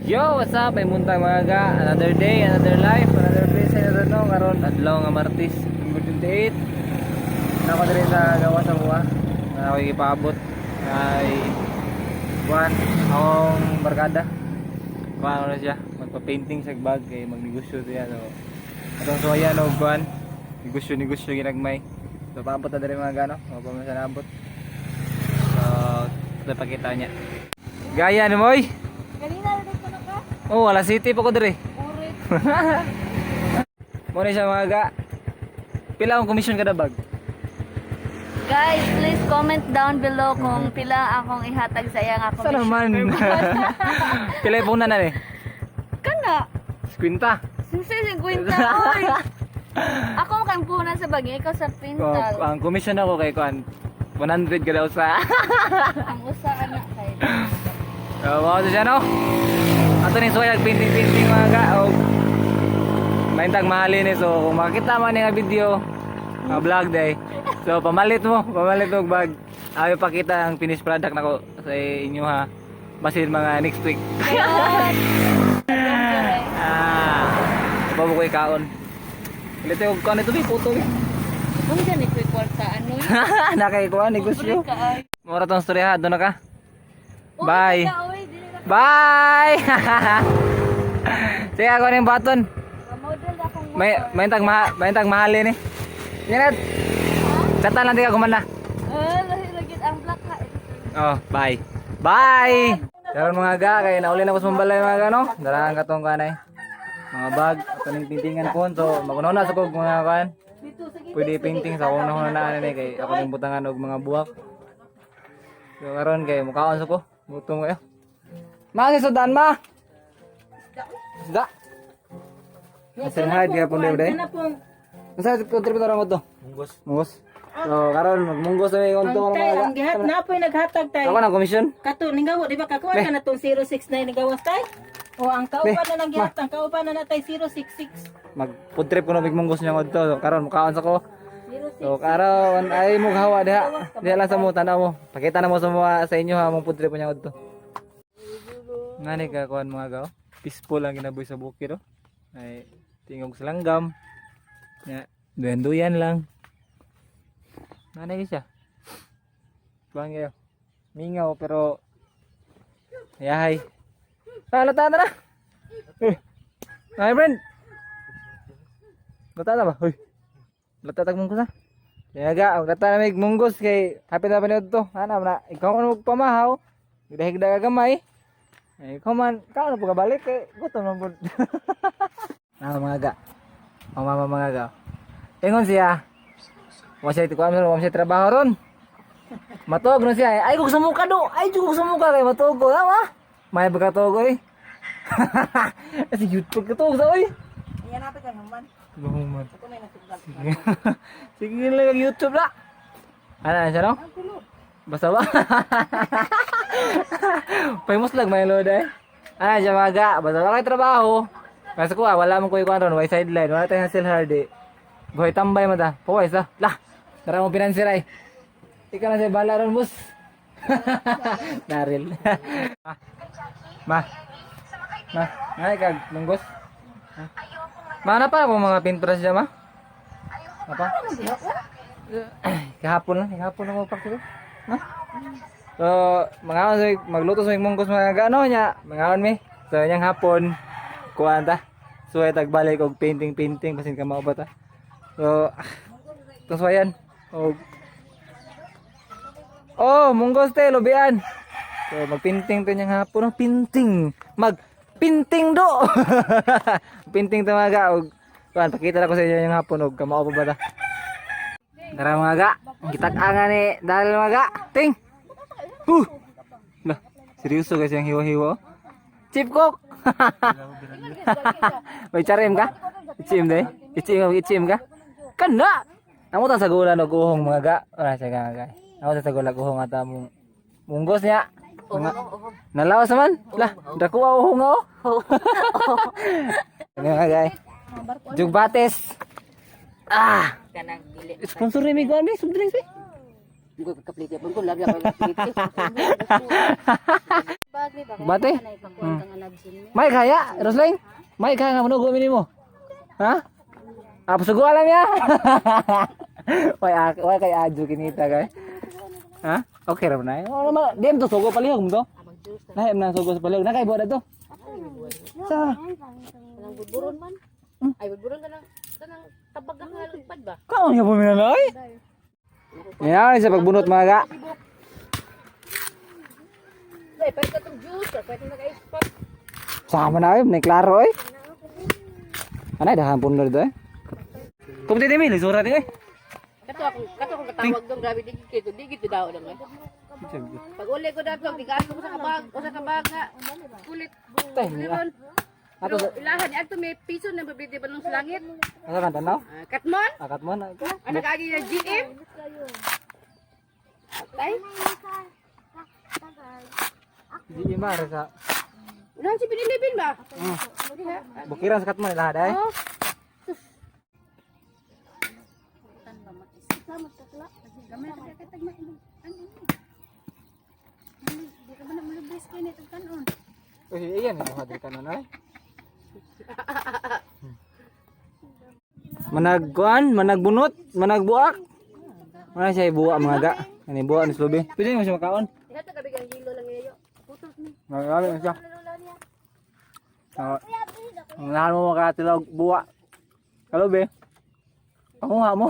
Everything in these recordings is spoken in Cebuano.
Yo, what's up? May muntag mga ga. Another day, another life, another place, another no. Karon adlaw nga Martes, November 28. Nako diri sa gawa sa buwa. Na ako gipaabot kay Juan, akong barkada. Kuan na siya, magpa-painting sa bag kay magnegosyo siya. So, atong suwayan og kuan, negosyo negosyo ginagmay. So paabot na diri mga ga no. Mao pa man siya naabot. So, ito pakita niya. Gaya ni moy. Kanina rin ko na ka. Oh, wala city pa ko diri. Urit. Mo ni siya mga ga. Pila akong komisyon kada bag? Guys, please comment down below kung pila akong ihatag sa iya nga Sa commission. naman. Pila yung na ni? Kana. 50. Sinse 50 oy. Ako kang puhunan sa bagay, ikaw sa Oh, pintal. ang komisyon ako kay kuan 100 kada usa. Ang usa ana kay. So, mao to siya no. Ato ni suway painting painting mga ga og maintag mahalin ni, so kung makita man ni nga video nga vlog day. So pamalit mo, pamalit og bag. Ayaw pakita ang finished product nako sa inyo ha. Basin mga next week. Ayun. Ah, pa mo ko'y kaon. Ulit yung kaon ito, puto. Kung dyan iko'y kwarta, ano? Nakay kuha, negosyo. Pobre ka ay. Mura tong storya ha, doon na ka. Uy, Bye. ka, uy, dili na. Bye! Sige, ako na yung button. Model akong May, may tag maha, may tag mahalin eh. Yan. Chatan lang di ka kumanda. Ah, lahi lagi ang black ha. Oh, bye. Bye! Karon mga ga, kay nauli na ko sa Mambalay mga ga, no? Darahan ka tong kanay. Mga bag, ato ning paintingan ko. So, magunaw na sa kog mga kan. Pwede painting sa akong nahuna na ani kay ako ning butangan og mga buwak. So karon kay mukaon sa ko. Gutom kayo. Ma, si sudan ma. Isda. Asin hide kaya pong day. Masa kontributor ang to? Munggos. Munggos. So karon magmunggos na may konto Ang mga tay, ga. ang gihat na po'y naghatag tay. Ako na komisyon. Kato ningawa di ba kakuha ka na tong 069 ningawas tay? O ang kauban na nang gihat, ang kauban na natay 066. Mag food trip ko na munggos niya ngadto. So karon mukaon sa ko. 06. So karon ay mughawa diha. Diha lang sa mo tanaw mo. Pakita na mo sa mga sa inyo ha mong food trip niya ngadto. Ngani ka kuan mga gaw. Peaceful ang ginabuhi sa bukid oh. Ay tingog sa langgam. Ya, duyan-duyan lang. Ngani siya. Kuan kayo. Mingaw pero yahay. Tara, tara, tara. Eh. Ay, friend. Lata na ba? Hoy. Lata tag munggos ha. Kaya ga, ang lata na may munggos kay happy na panood to. Ana na, ikaw man magpamahaw. Higda-higda ka gamay. Eh, ikaw man, ikaw na pagkabalik kay gutom man pud. Ah, mga ga. Ang mama mga ga. Ingon siya. Wa siya kuan wa siya trabaho ron. Matog no siya. Ay kog sumuka do. Ay kog sumuka kay matog ko. Ha? May pagkatog oy. Kasi YouTube ka to sa oy. Ayan natin kay human. Guhuman. Ako may nasuglag. Sige lang ang YouTube la. Ano na siya no? Basta ba? Famous lang may load eh. Ano siya mga ga? Basta ba kay trabaho? Kasi ko wala mo ko ikuan ron, way sideline, wala tayong hustle hard eh. Buhay tambay mo ta. Paway sa. Lah. Tara mo pinansiray. Ikaw na siya bala ron, boss. Daril. Ma. Ma. Ma. Ay, kag munggos. Ha? Ma, ano pa ako mga paintbrush dyan, ma? Apa? Kahapon lang, kahapon lang ako practice. Ha? So, mga magluto sa munggos mga gano nya, mga mi. So, nyang hapon, kuan ta. Suway tagbalik og painting painting basin ka mao ba ta. So, itong suwayan. Og oh, munggos te, lobian. So, magpinting to niyang hapon. Oh, pinting. Magpinting do. Pinting to mga ga. Og, kuan, pakita na ko sa inyo yung hapon. Og, kamao pa ba ta? Tara mga ga. Kitag-anga ni dahil mga ga. Ting. Huh. Lah, seryoso guys yung hiwa-hiwa. oh. Chip cook. May charim ka? Ichim de? Ichim, ichim ka? Kana! Namo ta sa gula no guhong mga ga. Wala siya ga ga. Namo ta sa gula guhong ata mong munggos niya. Mga nalawas naman. Lah, dako uhong oh. Ano mga ga? Jugbates. Ah! Kanang dili. Sponsor ni Miguel ni soft drinks eh. Hindi ko kapliti apon ko labi ako kapliti. Bate? May kaya, Rosling? May kaya nga manugo mo. Ha? Ah, pasugo alam niya. Way kay adyo kinita kay. Ha? Okay ra na. Oh, naman, di to sugo palihog mo to. Nahi na sugo sa palihog. Nakay buhat to. Sa Kanang budburon man. Ay budburon kanang kanang tabag ka nga lupad ba? Kaon nga po minanay? Yan, sa pagbunot mga ga. Ay, pwede ka tong juice, or pwede nag-ice pop. Sama na ni klaro eh. Anay dahan po na dito eh. Kumti dimi, lisura din eh. Kato akong katawag dong, grabe digit kay to, digit to daw naman. Pag uli ko dato, bigaan ko sa kabag, o sa kabag nga. Kulit. Tay, Limon. Ato Pero ilahan adto may piso na mabili ba nung sa langit? Asa kan tanaw? Ah, Katmon? Akat mo na. Ano kaagi na GM? Tay, Di ba sa unahan si Binilibin ba? Bukiran sa katmon lahat ay. Oh. Uy, iyan ito hadri kanon ay. Managkuan, managbunot, managbuak. Mana siya ibuwa mga ga. Ani buwa ni slubi. Pwede mo siya makaon. Ito gabi kang hilo lang ngayo. Marami na siya. Ah, unahan mo makatilog buwa. Kalubi. Panguha mo.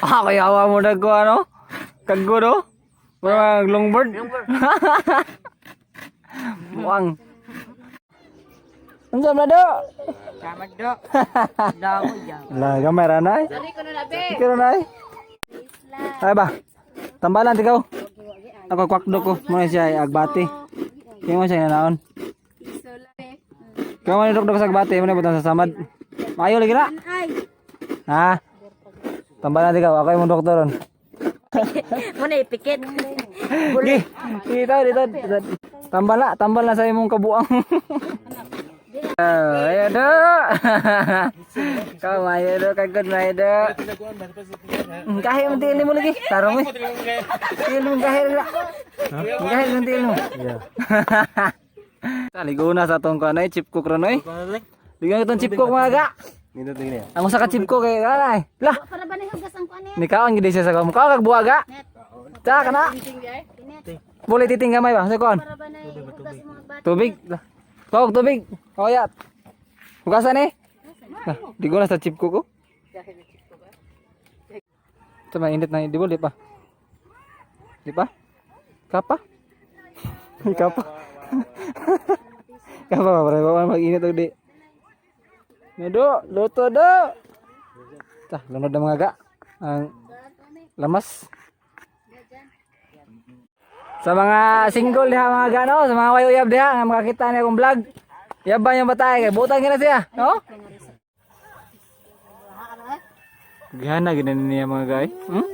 Ah, kaya awa mo nagko ano? Kaggo no? Mga longboard. Buang. Unsa man do? Samad do. Dawo ya. La gamay ra nay. Dali ko na labi. Kira nay. Ay ba? Tambalan tigaw. Ako kwakdo ko mo na siya ay agbati. Kaya mo siya nanaon. Kaya mo ni dok sa agbati mo na butang sa samad. Maayo lagi na. Ha? Tambalan tigaw ako imong doktor ron. Muna ipikit. Gi, dito, dito, dito. Tambal na, tambal na sa imong kabuang. Oh, ayo do. Kau mayo do, kagod mayo do. Kahi mo tiil mo lagi. Tarong eh. Tiil mo kahi la. Kahi mo tiil mo. Taligo na sa atong kanay, chip cook ron oy. Ligo itong chip cook mga ga. Ang usa ka chip cook kay kanay. Lah. Para ba nahugas ang kuan? Nikaon gid siya sa kamukha kag buwaga. Ta kana. Boleh titing gamay ba? Sa kon. Para ba nahugas mga bata? Tubig. Lah. Kog tubig. Oh ya. Hugasan eh. Lah, di ko na sa chip ko ko. Ito mainit na di boleh pa. Di pa? Kapa? Kapa. Kapa ba pre ba mag-init og di. Nado, luto do. Tah, lunod na mga ga. Ang lamas. Sa mga single diha mga gano, sa mga way uyab diha nga makakita niya akong vlog. Yaban yung batay kay butang gina siya, no? Gihana gina niya mga guy. Hmm?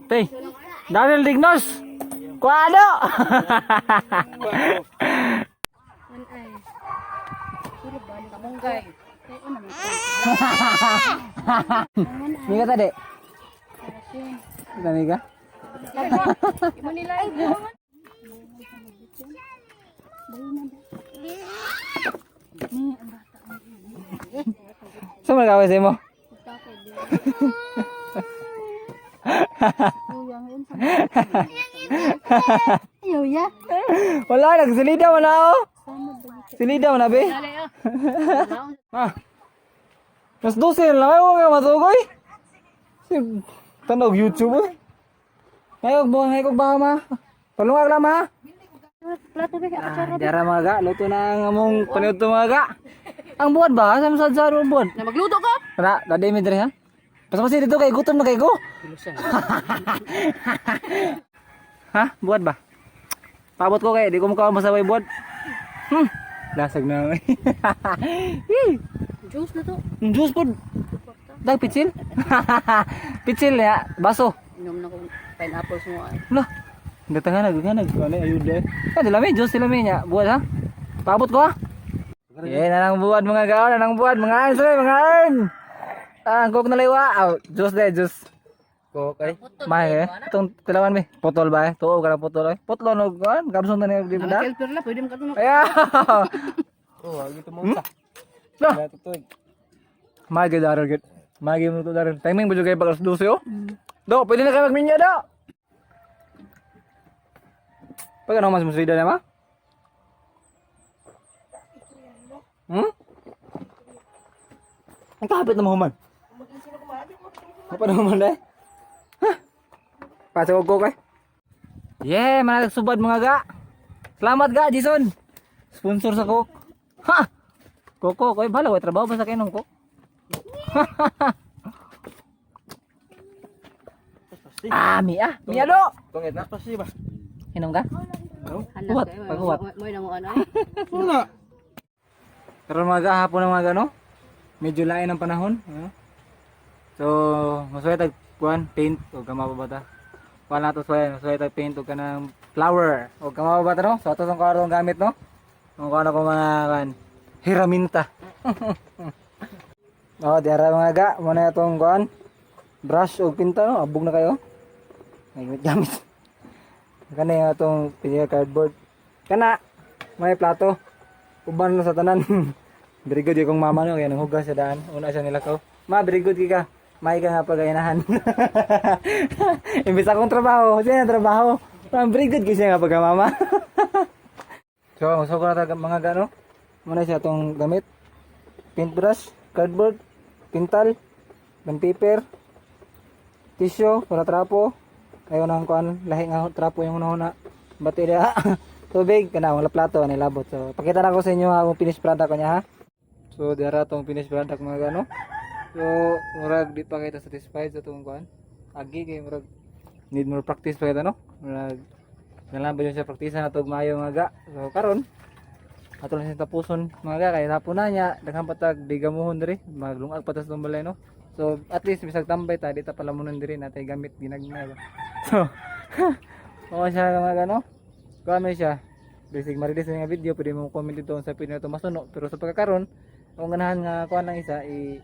Tay. Daniel Dignos. Kuado. Mika tadi. Kita Mika. Saan man kaway sa imo? Ayaw ya. Wala, nagsilida wala oh. Silida mo na be. Ah. Mas 12 lang ay huwag ka matukoy. Si tanog YouTube eh. Ngayon, buwan ngayon ba ma? Palungag lang ma. Plato ba Ah, dara mga ga, luto na ang among panuto mga ga. Ang buwan ba? Sa sa sa buwan. Na magluto ko. Ra, dade mi diri ha. Basta dito kay gutom na kay ko. Ha? Buwan ba? Paabot ko kay di ko mukha masaway buwan. Lasag na. Hey, Juice na to. ang juice po. Dag pitsil. Pitsil ya, baso. Inom na kong pineapples mo ay. Lah. Datangan nag nag ano ayuda. Eh, dala mi juice sila mi nya. Buwan ha. Paabot ko ha. Yeah, nanang buwan mga gaon, nanang buwan, mga an, sorry, mga an. Ah, ang coke na liwa. Aw, juice de, juice. Coke ay. May eh. Itong tilawan mi. Putol ba eh? Tuo ka na putol eh. Putlo no kan. Gabson na niya di ba? Helper na pwede mo katulog. Aya. Oh, gitu mo sa. Lah. Tutoy. Magi daral gid. Magi mo to daral. Timing ba jud kay pag alas 12 oh? Do, pwede na kayo magminya do. Pag ano mas musida na ma? Ang kahapit na mahuman. Apa na human eh? Hah? Pasok ko kay. Yeah, mga subad mga ga. Salamat ga, Jason. Sponsor sa Coke. Ha! Koko, koy bala way trabaho ba sa kainom ko? Ah, Mia. Mia do. Tungit na. Pasi ba? Inom ka? Huwat, paghuwat. Mo nang ano. Wala. Pero mga ga, hapon na mga ga, no? Medyo lain ang panahon. Ano? So, masuway tag kuan paint o kama pa ba ta? Kuan na to suway, masuway tag paint o kanang flower o kama pa ba ta no? So ato sa kwarto ang gamit no? Ang kuan ako mga kuan hiraminta. Oh, diara mga ga, mo na itong kuan brush o pinta no, abog na kayo. Gamit gamit. Kana yung atong pinaka cardboard. Kana may plato. Uban na sa tanan. Very good yung kong mama no, kaya nanghugas siya daan. Una siya nilakaw. Ma, very good ka. May ka nga pag-ainahan. Imbis akong trabaho, siya na trabaho. Ma, very good siya nga pagka-mama. So, gusto ko na talaga mga gano. Muna siya itong gamit. Paintbrush, cardboard, pintal, pen paper, tissue, para trapo. Kayo nang kuan, lahi nga trapo yung una-una. Bati dia. Tubig, kana wala plato nilabot. So, pakita na ko sa inyo ha, kung finished product ko niya ha. So, dira tong finished product mga gano. So, murag di pa kita satisfied sa tong kuan. Agi kay murag need more practice pa kita no. Murag kailangan ba yun siya praktisa na tog maayo mga ga. So, karon ato lang siya tapuson mga ga kay hapon na niya daghan pa tag bigamuhon diri maglungag pa ta sa tong balay no. So at least bisag tambay ta di ta palamunon diri natay gamit ginagmay ba. So oo siya mga ga no. Kuan man siya. Bisig ma-release na nga video pwede mo comment dito sa pwede na ito masuno pero sa pagkakaron kung ganahan nga kuan lang isa i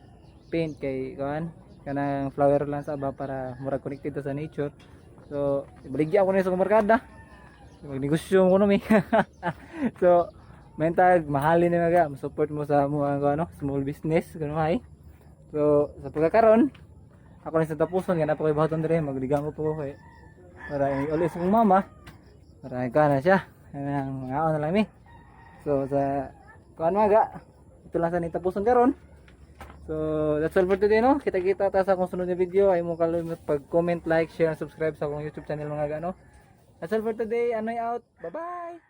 paint kay kuan kanang flower lang sa aba para murag connected to sa nature. So ibaligya ako na sa kumarkada magnegosyo mo kuno mi. So mentag mahalin na mga support mo sa mga ano, small business kuno hay. So sa pagkakaron ako na sa tapuson nga na pa koy bahaton dire magligamo po ko kay para ulit sa kong mama para ka na siya kanang mga na lang mi. So sa kuan mga ga, ito lang sa nitapuson karon. So that's all for today no. Kita-kita ta sa akong sunod na video. Ay mo kalimot pag-comment, like, share, and subscribe sa akong YouTube channel mga ga no. That's all for today. Anoy out. Bye-bye.